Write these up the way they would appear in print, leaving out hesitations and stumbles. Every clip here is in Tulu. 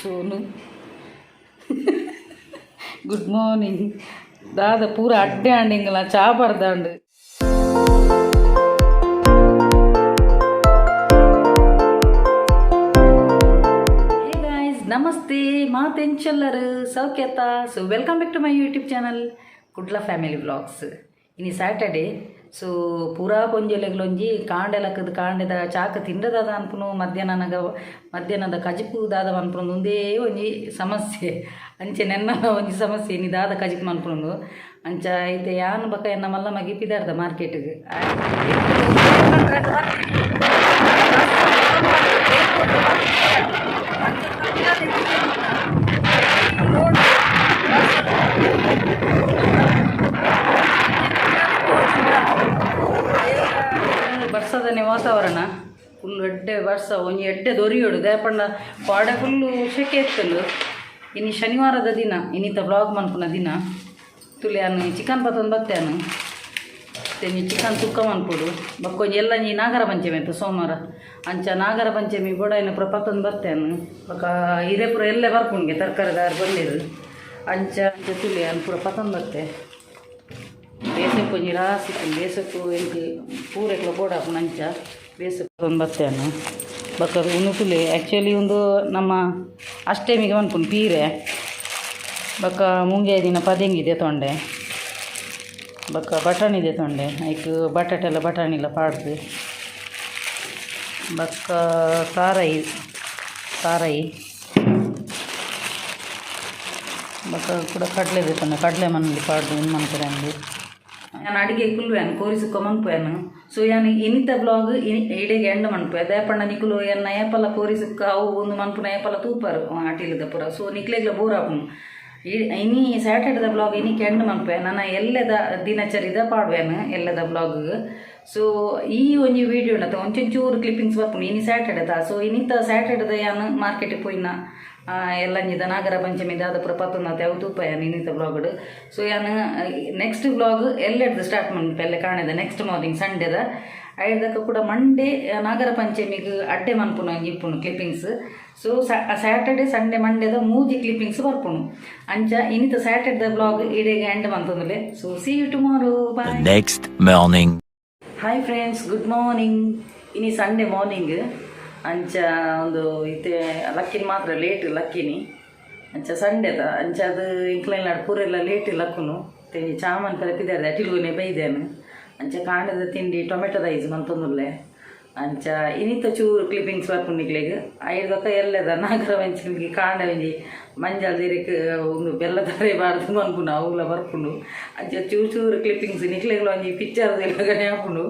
Sonu good morning. ದಾದ ಪೂರ ಅಡ್ಡೆ ಆಂಡಿಂಗಲ ಚಾ ಬರ್ದಾಂಡ್. ಹೇ ಗಾಯ್ಸ್, ನಮಸ್ತೆ. ಮಾತೆಂಚಲ್ಲರು ಸೌಖ್ಯತ? So welcome back to my YouTube channel Kudla family vlogs. ಇನಿ ಸ್ಯಾಟರ್ಡೆ, ಸೊ ಪೂರಾ ಪೊಂಜೊಲೆಗ್ಲೊಂಜಿ ಕಾಂಡೆ ಲಕ್ಕದ ಕಾಂಡೆದ ಚಾಕ ತಿಂಡದಾದ ಅನ್ಪುನು, ಮಧ್ಯಾಹ್ನನಗ ಮಧ್ಯಾಹ್ನದ ಕಜಿಪು ದಾದ ಮನ್ಪುನು, ಒಂದೇ ಒಂಜಿ ಸಮಸ್ಯೆ. ಅಂಚೆ ನೆನ್ನ ಒಂಜಿ ಸಮಸ್ಯೆ ಇನಿ ದಾದ ಕಜಿಪು ಮನ್ಪುನು. ಅಂಚ ಐತೆ ಯಾನ್ ಬಕ ಎನ್ನ ಮಲ್ಲ ಮಗಿ ಪಿದಾರ್ದ ಮಾರ್ಕೆಟ್ಗೆ. ಬರ್ಸದನೆ ವಾತಾವರಣ, ಫುಲ್ ಎಡ್ಡೆ ಬರ್ಸ. ಒಂಜಿ ಎಡ್ಡೆ ದೊರಿಯೋಡು ದೇಪಂಡ ಪಾಡೆ ಫುಲ್ಲು ಸೆಕೆ ಇತ್ತುಂಡು. ಇನಿ ಶನಿವಾರದ ದಿನ, ಇನ್ನಿತ ಬ್ಲಾಗ್ ಮನ್ಪುನ ದಿನ. ತುಲೆ ಅನ್ನು ಚಿಕನ್ ಪತ್ತೊಂದು ಬತ್ತೇನು ತೆಂಜಿ ಚಿಕನ್ ಸುಕ್ಕ ಮನ್ಪುಡು. ಬೊಕ್ಕೊಂಜಿ ಎಲ್ಲ ಒಂಜಿ ನಾಗರ ಪಂಚಮಿ ಆಯ್ತು ಸೋಮವಾರ. ಅಂಚ ನಾಗರ ಪಂಚಮಿ ಬೋಡಾಯಿನ ಪೂರ ಪತ್ತೊಂದು ಬತ್ತೇನು. ಬೊಕ್ಕ ಇದೇ ಪೂರ ಎಲ್ಲೇ ಬರ್ಪುಂಗೆ ತರಕಾರಿದಾರು ಬಂದಿರು. ಅಂಚ ಅಂಚ ತುಲೆ ಅನ್ ಪೂರ ಪತ್ತೊಂದು ಬತ್ತೆ. ಬೇಸಕ್ಕು ಒಂಜಿ ರಾಸಿ ಬೇಸಕ್ಕು ಎಂಕ್ ಪೂರೆಕ್ಲ ಬೋಡಾಪುಂಡು. ಅಂಚ ಬೇಸಕ್ಕು ಒಂದು ಬತ್ತೇನು. ಬೊಕ್ಕ ಉಂದು ತುಲೆ ಆ್ಯಕ್ಚುಲಿ ಒಂದು ನಮ್ಮ ಅಷ್ಟಮಿಗೆ ಮನ್ಪುಂಡು ಪೀರೆ. ಬೊಕ್ಕ ಮುಂಗೆ ದಿನ ಪದೆಂಗಿದೆ ತೊಂಡೆ, ಬೊಕ್ಕ ಬಟಾಣಿ ಇದೆ ತೊಂಡೆ. ಐಕ್ ಬಟಾಟೆ ಎಲ್ಲ ಬಟಾಣಿಲ್ಲ ಪಾಡ್ದು. ಬೊಕ್ಕ ತಾರಾಯಿ ತಾರಾಯಿ ಬೊಕ್ಕ ಕೂಡ ಕಡಲೆ ತೊಂಡೆ. ಕಡಲೆ ಮನೇಲಿ ಪಾಡ್ದು ಉಂದು ಮನ್ಪುರೆ ಅಂದು. ನಾನು ಅಡಿಗೆ ಕುಲ್ವೇನು ಕೋರಿ ಸುಕ್ಕ ಮನ್ಪುವೇನು. ಸೊ ಯಾನ್ ಇನಿತ ಬ್ಲಾಗ್ ಇನಿ ಇಡೆಗೆ ಎಂಡ್ ಮನ್ಪುವೆ. ದೇಪಣ್ಣ ನಿಕುಲು ಎನ್ನ ಏಪಲ ಕೋರಿ ಸುಕ್ಕ ಅವು ಒಂದು ಮನ್ಪುನ ಏಪಲ ತೂಪರು ಅಟಿಲದ ಪೂರ. ಸೊ ನಿಕ್ಲೆಗ್ಲ ಬೋರ್ ಆಪುಂಡು. ಇನಿ ಸ್ಯಾಟರ್ಡೆದ ಬ್ಲಾಗ್ ಇನಿಕ್ ಎಂಡ್ ಮನ್ಪುವೆ. ನನ್ನ ಎಲ್ಲೆದ ದಿನಚರಿದ ಪಾಡ್ವೇನು ಎಲ್ಲದ ಬ್ಲಾಗ್. ಸೊ ಈ ಒಂಜಿ ವೀಡಿಯೋ ಉಂಡತ ಒಂಚೊಂಚೂರು ಕ್ಲಿಪ್ಪಿಂಗ್ಸ್ ಬರ್ಪುಂಡು. ಇನಿ ಸ್ಯಾಟರ್ಡೆದ, ಸೊ ಇನಿತ ಸ್ಯಾಟರ್ಡೆದ ಯಾನ್ ಮಾರ್ಕೆಟಿಗೆ ಪೋಯಿನ ಎಲ್ಲಂಜಿದ ನಾಗರ ಪಂಚಮಿ ದಾದ ಪೂರ ಪತ್ತೊಂದಾತೆ ಅವು ತೂಪ ಯಾನ್ ಇನ್ನಿತ ಬ್ಲಾಗ್ಡ್. ಸೊ ಯಾನ್ ನೆಕ್ಸ್ಟ್ ಬ್ಲಾಗ್ ಎಲ್ಲೆಡ್ದು ಸ್ಟಾರ್ಟ್ ಮನ್ಪೆ ಎಲ್ಲೆ ಕಾಣೆದ ನೆಕ್ಸ್ಟ್ ಮಾರ್ನಿಂಗ್ ಸಂಡೇದ. ಐದಕ್ಕ ಕೂಡ ಮಂಡೇ ನಾಗರ ಪಂಚಮಿಗೆ ಅಡ್ಡೆ ಮನ್ಪುನು ಒಂಜಿ ಇಪ್ಪುನು ಕ್ಲಿಪ್ಪಿಂಗ್ಸ್. ಸೊ ಸ್ಯಾಟರ್ಡೆ ಸಂಡೇ ಮಂಡೇದ ಮೂಜಿ ಕ್ಲಿಪ್ಪಿಂಗ್ಸ್ ಬರ್ಪುನು. ಅಂಚ ಇನ್ನಿತ ಸ್ಯಾಟರ್ಡೆ ಬ್ಲಾಗ್ ಇಡೆಗೆ ಎಂಡ್ ಮಂತೊಂದುಲ್ಲೆ. So see you tomorrow, bye. Next morning. Hi friends, good morning. ಇನಿ ಸಂಡೇ ಮಾರ್ನಿಂಗ್. ಅಂಚ ಒಂದು ಇತ್ತೆ ಲಕ್ಕಿನ ಮಾತ್ರ ಲೇಟ್ ಲಕ್ಕಿನಿ. ಅಂಚ ಸಂಡೇದ ಅಂಚ ಅದು ಇಂಕ್ಲೈನ್ ಪೂರೆಲ್ಲ ಲೇಟ್ ಲಕ್ಕುನು. ते ಚಾಮನ್ ಕರೆಪಿದ್ದಾರೆ ಅಟಿಲ್ಗುನೆ ಬೈದೇನು. ಅಂಚ ಕಾಂಡದ ತಿಂಡಿ ಟೊಮೆಟೊ ರೈಸ್ ಮಂತೊಂದುಲ್ಲೆ. ಅಂಚ ಇನಿತ ಚೂರು ಕ್ಲಿಪ್ಪಿಂಗ್ಸ್ ಬರ್ಪುಂಡು ನಿಕ್ಲೆಗ್. ಐದೊಕ್ಕ ಎಲ್ಲೆದ ನಾಗರ ಪಂಚಮಿಗೆ ಕಾಂಡ ಒಂಜಿ ಮಂಜಲ್ ದಿರಿಕ್ ಒಂದು ಬೆಲ್ಲ ತಾರೆ ಬಾರ್ದು ಮನ್ಪುಂಡು, ಅವುಲ ಬರ್ಪುಂಡು. ಅಂಚ ಚೂರು ಚೂರು ಕ್ಲಿಪ್ಪಿಂಗ್ಸ್ ನಿಕ್ಲೆಗ್ಲ ಒಂಜಿ ಪಿಕ್ಚರ್ ಆಪುಂಡು.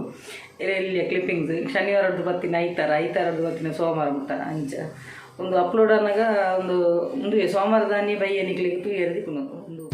ಎಲ್ಲಿ ಕ್ಲಿಪ್ಪಿಂಗ್ಸ್ ಶನಿವಾರದ್ದು ಬತ್ತಿನ ಐತಾರ, ಐತಾರದ್ದು ಬತ್ತಿನ ಸೋಮವಾರ ಮುಟ್ಟ. ಅಂಚ ಒಂದು ಅಪ್ಲೋಡ್ ಅನ್ನಗ ಒಂದು ಒಂದು ಸೋಮವಾರದಾನಿ ಬಯ್ಯ ನಿಕ್ಲೆಗ್ ತೂಯೆರೆ ತಿಕ್ಕುಂಡು ಒಂದು.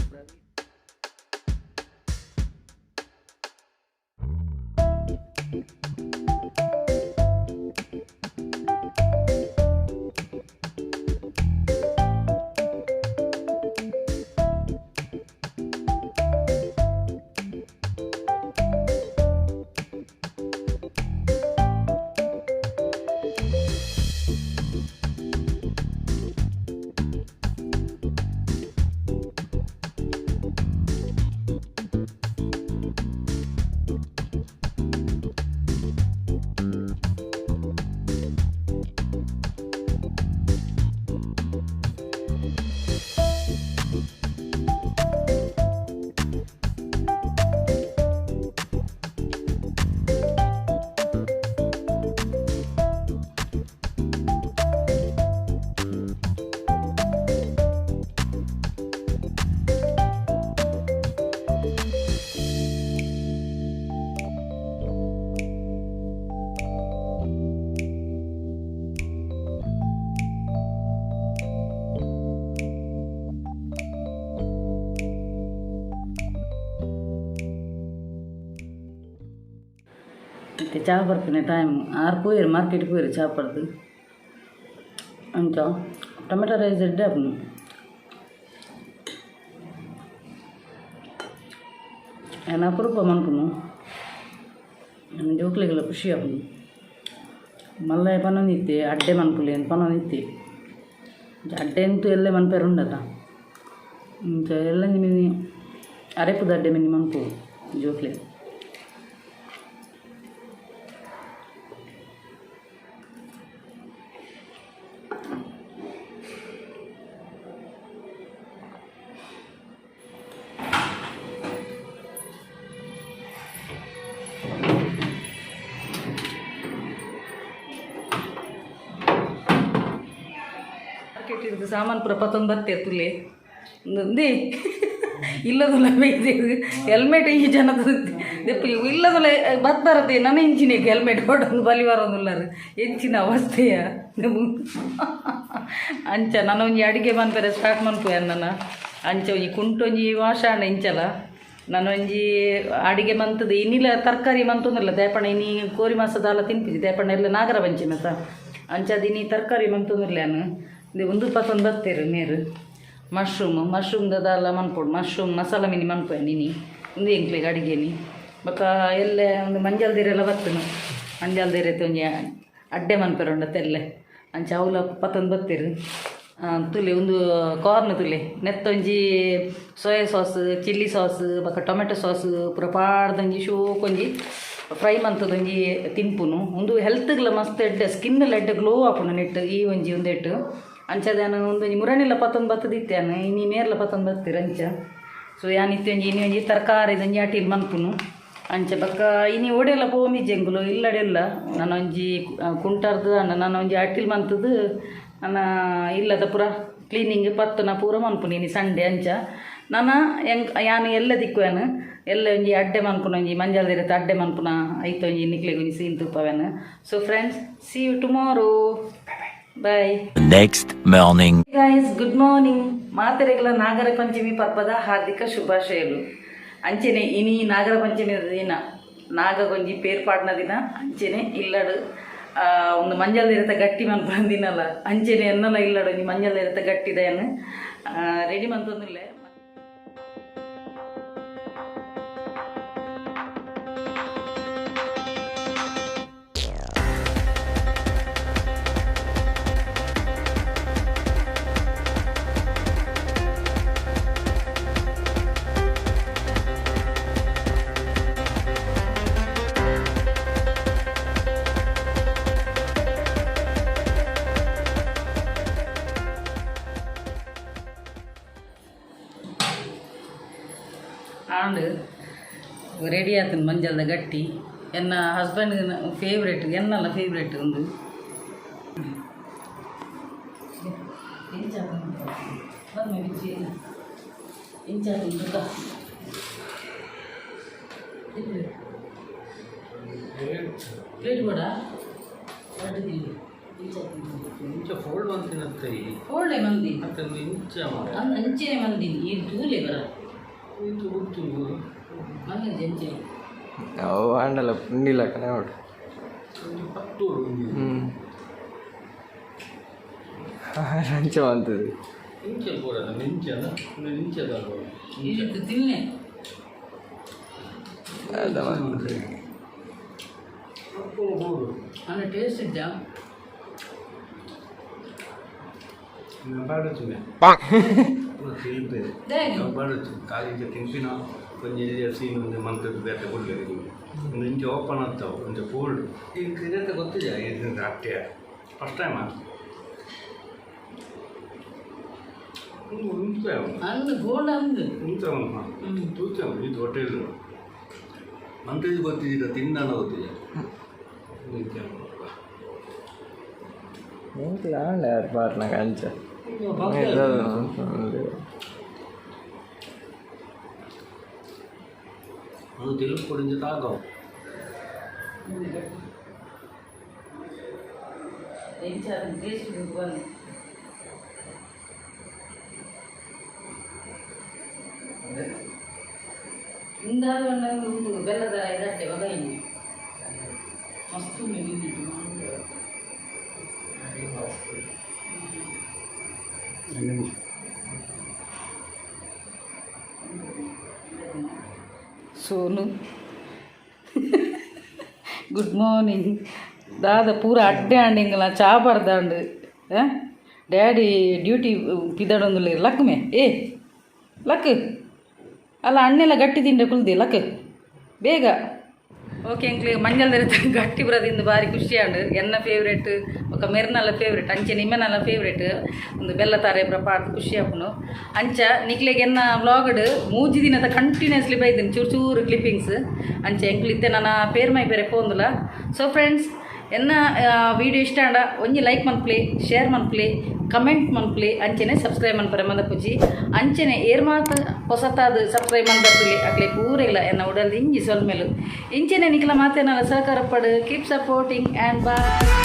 ಚಾ ಬರ್ಪಿನ ಟೈಮ್ ಆರು ಪೋಯರು ಮಾರ್ಕೆಟ್ ಪೋಯರು ಚಾ ಪರ್ದು ಅಂಚ ಟೊಮೆಟೊ ರೈಸ್ ಎಡ್ಡೆ ಆಪುಂಡು ಯಾನ್ ಅಪರೂಪ ಮನ್ಪುನು ನನ್ನ ಜೋಕ್ಲೆಗೆಲ್ಲ ಖುಷಿ ಆಪುಂಡು ಮಲ್ಲ ಪನೊಂದಿತ್ತೆ ಅಡ್ಡೆ ಮನ್ಪುಲೆ ಅಂತ ಪನೊಂದಿತ್ತೆ ಅಡ್ಡೆ ಅಂತೂ ಎಲ್ಲೆ ಮನ್ಪೆರ್ ಉಂಡತ ಇಂಚ ಎಲ್ಲ ಮಿನಿ ಅರೆಪುದ ಅಡ್ಡೆ ಮಿನಿ ಮನ್ಪು ಜೋಕ್ಲೆ ಮಾರ್ಕೆಟ್ ಹಿಡ್ದು ಸಾಮಾನು ಪೂರ ಪತ್ತೊಂದು ಬತ್ತೆ ತುಲೆ ಒಂದೇ ಇಲ್ಲದಲ್ಲ ಬೇಯ್ದೇವು ಹೆಲ್ಮೆಟ್ ಈ ಜನದ ದೆಪ್ಪು ಇಲ್ಲದಲ್ಲ ಬತ್ತಾರತೆ ನನ್ನ ಇಂಚಿನ ಹೆಲ್ಮೆಟ್ ಹೊಡೊಂದು ಬಲಿ ಬರೋದುಲ್ಲಾರು ಎಂಚಿನ ಅವಸ್ಥೆಯ ಅಂಚ ನಾನು ಒಂಜಿ ಅಡುಗೆ ಮನ್ಪೆರೆ ಸ್ಟಾರ್ಟ್ ಮನ್ಪುವೆ ನನ್ನ ಅಂಚ ಒಂಜಿ ಕುಂಟೊಂಜಿ ವಾಶಾಣ ಇಂಚಲ ನಾನೊಂಜಿ ಅಡಿಗೆ ಮಂತದ ಇನ್ನಿಲ್ಲ ತರಕಾರಿ ಮಂತೊಂದಿಲ್ಲ ದೇಪಣ ಇನಿ ಕೋರಿ ಮಾಸ ದಾಲ ತಿನ್ಪಿಜಿ ದೇಪಣ ಎಲ್ಲ ನಾಗರ ಪಂಚಮಿ ಅತ್ತ ಅಂಚದ ಇನಿ ತರಕಾರಿ ಮಂತೊಂದಿಲ್ಲ ನಾನು ಒಂದು ಪತ್ತೊಂದು ಬತ್ತೇರು ಮೇರು ಮಶ್ರೂಮ್ ಮಶ್ರೂಮ್ದ ದಾಲ ಮನ್ಪೊಡು ಮಶ್ರೂಮ್ ಮಸಾಲ ಮಿನಿ ಮನ್ಪುವೆ ನಿನಿ ಒಂದು ಎಂಕ್ಲೆಗ್ ಅಡಿಗೆನಿ ಬೊಕ್ಕ ಎಲ್ಲೆ ಒಂದು ಮಂಜಲ್ ದೀರೆಲ್ಲ ಬತ್ತನು ಮಂಜಲ್ ದೀರೆ ಒಂಜಿ ಅಡ್ಡೆ ಮನ್ಪೆರುಂಡ ತೆಲ್ಲೆ ಅಂಚ ಅವುಲ ಪತ್ತೊಂದು ಬತ್ತೀರು ತುಲೆ ಒಂದು ಕಾರ್ನ್ ತುಲೆ ನೆತ್ತೊಂಜಿ ಸೋಯಾ ಸಾಸ್ ಚಿಲ್ಲಿ ಸಾಸ್ ಬೊಕ್ಕ ಟೊಮೆಟೊ ಸಾಸ್ ಪೂರ ಪಾಡ್ದೊಂಜಿ ಶೋಕೊಂಜಿ ಫ್ರೈ ಮಂತದೊಂಜಿ ತಿನ್ಪುನು ಒಂದು ಹೆಲ್ತ್ಗ್ಲ ಮಸ್ತ್ ಎಡ್ಡೆ ಸ್ಕಿನ್ ಎಡ್ಡೆ ಗ್ಲೋ ಆಪುಂಡು ನೆಟ್ ಈ ಒಂಜಿ ಒಂದೆಟ್ಟು ಅಂಚದ ಒಂದೊಂಜಿ ಮುರಣಿಲ ಪತ್ತೊಂದು ಬತ್ತದಿತ್ತೆ ಇನಿ ಮೇರ್ಲ ಪತ್ತೊಂದು ಬತ್ತೀರ ಅಂಚ ಸೊ ಯಾನ್ ಇತ್ತೆ ಒಂಜಿ ಇನಿ ಒಂಜಿ ತರಕಾರಿ ಒಂಜಿ ಅಟಿಲ್ ಮನ್ಪುನು ಅಂಚ ಬೊಕ್ಕ ಇನಿ ಓಡೆಲ್ಲ ಪೋಮಿಜ್ಜೆಂಗುಲು ಇಲ್ಲಡೆಲ್ಲ ನಾನೊಂಜಿ ಕುಂಟಾರ್ದು ಅಣ್ಣ ನಾನೊಂಜಿ ಅಟಿಲ್ ಮಂತದ್ದು ನನ್ನ ಇಲ್ಲದ ಪೂರ ಕ್ಲೀನಿಂಗ್ ಪತ್ತುನ ಪೂರ ಮನ್ಪುನಿ ಇನಿ ಸಂಡೆ ಅಂಚ ನಾನ ಎಂಕ್ ಯಾನ್ ಎಲ್ಲ ದಿಕ್ಕುವೆನು ಎಲ್ಲ ಒಂಜಿ ಅಡ್ಡೆ ಮನ್ಪುನ ಒಂಜಿ ಮಂಜಲ್ ಅಡ್ಡೆ ಮನ್ಪುನ ಐತ ಒಂಜಿ ನಿಕ್ಲೆಗ್ ಒಂಜಿ scene ತೂಪವೆನು. So friends, see you tomorrow, bye. Next morning. Guys, good morning. ಮಾತೆರೆಗಳ Nagara Panchami ಪರ್ಬದ ಹಾರ್ದಿಕ ಶುಭಾಶಯಲು. ಅಂಚೆನೆ ಇನಿ ನಾಗರ ಪಂಚಮಿ ದಿನ ನಾಗಗೊಂಜಿ ಪೇರ್ಪಾಡ್ನ ದಿನ ಅಂಚೆನೆ ಇಲ್ಲಡು ಒಂದು ಮಂಜಲ್ ಇರತ್ತ ಗಟ್ಟಿ ಮನ್ಪುನ ದಿನಲ ಅಂಚೆನೆ ಎನ್ನಲ ಇಲ್ಲಡು ಒಂಜಿ ಮಂಜಲ್ ಇರತ್ತ ಗಟ್ಟಿದೆಯನ್ನು ರೆಡಿ ಮಂತೊಂದಿಲ್ಲ. ಆಂಡ್ ರೆಡಿ ಆತನ ಮಂಜಲ್ದ ಗಟ್ಟಿ ಎನ್ನ ಹಸ್ಬೆಂಡ್ ಫೇವ್ರೇಟ್ ಎನ್ನಲ್ಲ ಫೇವ್ರೇಟ್ ಒಂದು ಪ್ಲೇಟ್ ಕೂಡ ಇಂಚ ಫೋಲ್ಡ್ ಮಂತಿನತ್ತೆ. ಫೋಲ್ಡೆ ಮಂದಿ. ಮತ್ತೆ ಇಂಚ ಅಂಚೆನೆ ಮಂದಿ ಈ ತೂಲೆ ಬರ ಇದು ಗೊತ್ತು. ಮಂದಿ ಅಂಚೆನೆ ಅವು ಆಂಡಲ ಪುಂಡಿಲ ಕಣ ನೋಡು. ಒಂದು ಪತ್ತೂರು. ಅಂಚ ಬಂತದ್ದು. ಇಂಚ ಪೂರ ಇಂಚನ ಇಂಚದ. ಇದು ತಿನ್ನೆ. ಅದ ಬಂತದ್ದು. ಅಂದ್ರೆ ಟೇಸ್ಟ್ ಇದ್ದ. ಪಾಡುತ್ತೆ ಕಾಲಿಂಚ ತಿನ್ಪಿನ ಒಂಜಿ ಎಲ್ಲಿಯ ಸೀನ್ ಒಂದು ಮಂತದ್ದು ಬೇತೆ ಕೊಡಬೇಕು ಒಂದು ಇಂಚ ಓಪನ್ ಆಗ್ತಾವೆ ಒಂಚ ಫೋಲ್ಡ್ ಈಗ ಇದಕ್ಕೆ ಗೊತ್ತಿದೆ ಇದು ಅಟ್ಟೆ ಫಸ್ಟ್ ಟೈಮ್ ಅಂದು ಗೋಲ್ಡ್ ಅಂದು. ಉಂಚ ತೂಚ ಇದು ಹೋಟೆಲ್ ಮಂತದ್ದು ಗೊತ್ತಿದ್ದೀರ ತಿಂದಾನ ಗೊತ್ತಿದೆ. ಎಂಕ್ಲ ಆಂಡ ಯಾರು ಪಾರ್ನಾಗ ಅಂಚ. ಅದು ತೆಲುಗು ಕೊಡಿಂಚ ತಾಗವು. ಎಂಚ ಟೇಸ್ಟ್ ಬಂದು. ಇಂದಾದ ಒಂದು ಬೆಲ್ಲದ ಇದಟ್ಟೆ ಬಗೈನಿ. ಮಸ್ತ್ ಉಂಡು. Sonu, good morning. ದಾದ ಪೂರ ಅಡ್ಡೆ ಆಂಡಿಂಗಲ ಚಾ ಬರ್ದಾಂಡ್. Daddy duty ಪಿದಡೊಂದುಲ್ಲೆರ್. ಲಕ್ಮೆ, ಏ ಲಕ್ ಅಲ್ಲ, ಅಣ್ಣೆಲ್ಲ ಗಟ್ಟಿ ತಿಂಡೆ ಕುಲ್ದಿ, ಲಕ್ ಬೇಗ. ಓಕೆ, ಎಂಕ್ಲೆ ಮಂಜಲ್ ಗಟ್ಟಿ ಬರದಿಂದ ಬಾರಿ ಖುಷಿ ಆಂಡ್. ಎನ್ನ ಫೇವ್ರೇಟ್ ಬೊಕ ಮೆರ್ನಲ ಫೇವ್ರೇಟ್, ಅಂಚೆ ನಿಮ್ಮೆನಲ ಫೇವ್ರೇಟ್. ಒಂದು ಬೆಲ್ಲ ತಾರೆ ಪಾಡ್ದು ಖುಷಿ ಆಪುಂಡು. ಅಂಚ ನಿಕ್ಲೆಗ್ ಎನ್ನ ವ್ಲಾಗ್ಡ್ 3 ದಿನದ ಕಂಟಿನ್ಯೂಸ್ಲಿ ಬೈದಿನಿ, ಚೂರು ಚೂರು ಕ್ಲಿಪ್ಪಿಂಗ್ಸ್. ಅಂಚೆ ಎಂಕ್ಲು ಇತ್ತೆ ನನ್ನ ಪೇರ್ಮೈ ಬೇರೆ ಪೋಂದುಲ. ಸೊ ಫ್ರೆಂಡ್ಸ್, ಎನ್ನ ವೀಡಿಯೋ ಇಷ್ಟ ಆಂಡ ಒಂಜಿ ಲೈಕ್ ಮನ್ಪುಲೆ, ಶೇರ್ ಮನ್ಪುಲೆ, ಕಮೆಂಟ್ ಮನ್ಪುಲೆ, ಅಂಚೆನೆ ಸಬ್ಸ್ಕ್ರೈಬ್ ಮನ್ಪರೆ ಮದಪುಜಿ. ಅಂಚೆನೆ ಏರ್ ಮಾತ ಹೊಸತಾದ ಸಬ್ಸ್ಕ್ರೈಬ್ ಮನ್ಪುಲೆ, ಅಕ್ಲೆ ಪೂರೆಗ್ಲ ಎನ್ನ ಉಡಲ್ ದಿಂಜಿ ಸೊಲ್ಮೆಲು. ಇಂಚೆನೆ ನಿಕ್ಲ ಮಾತೇನಲ್ಲ ಸಹಕಾರ ಪಡು. Keep supporting and bye.